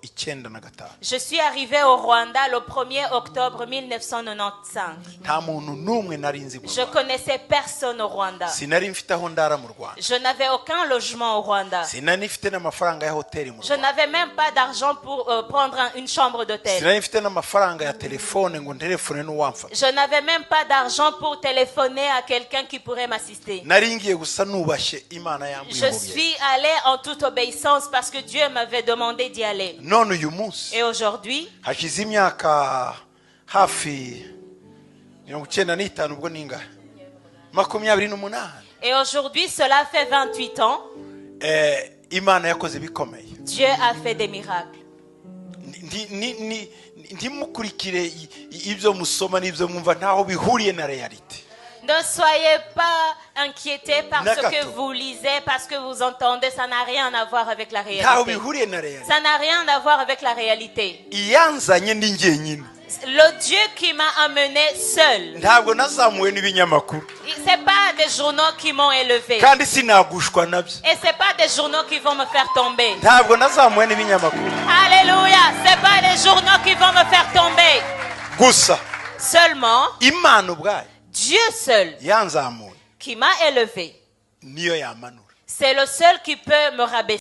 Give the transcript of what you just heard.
95. Je suis arrivée au Rwanda le 1er octobre 1995. Nta muntu n'umwe nari nzi mu Je Rwanda. Connaissais personne au Rwanda. Sinari mfite aho ndara mu Rwanda. Je n'avais aucun logement au Rwanda. Sinari mfite n'amafaranga ya hoteli mu Je Rwanda. N'avais même pas d'argent pour prendre une chambre d'hôtel. Sinari mfite n'amafaranga ya telefone ngo ntelefone n'uwamfata. Je n'avais même pas d'argent pour téléphoner à quelqu'un qui pourrait m'assister. Nari ngiye gusa nubashye Imana yambwiye Je ngo ngende. Suis allée en toute obéissance parce que Dieu m'avait demandé d'y aller. None uyu munsi Et aujourd'hui, hashize imyaka hafi 95, ubwo ningahe, 28. Et aujourd'hui, cela fait 28 ans, Eh, Imana yakoze ibikomeye. Dieu a fait des miracles. Ntimukurikire ibyo musoma n'ibyo mwumva, ntaho bihuriye na réalité. Ne soyez pas inquiétés par ce Nagato. Que vous lisez, parce que vous entendez, ça n'a rien à voir avec la Ntaho réalité. Bihuriye na réalité. Ça n'a rien à voir avec la réalité. Iyanzanye ni njyenyine. Le Dieu qui m'a amené seul, Ntabwo nazamuwe n'ibinyamakuru. C'est pas des journaux qui m'ont élevé. Kandi sinagushwa nabyo. Et c'est pas des journaux qui vont me faire tomber. Ntabwo nazamuwe n'ibinyamakuru. Alléluia. C'est pas des journaux qui vont me faire tomber. Gusa Seulement, Imana ubwayo Dieu seul yanzamuye qui m'a élevé, niyo yamanura. c'est le seul qui peut me rabaisser.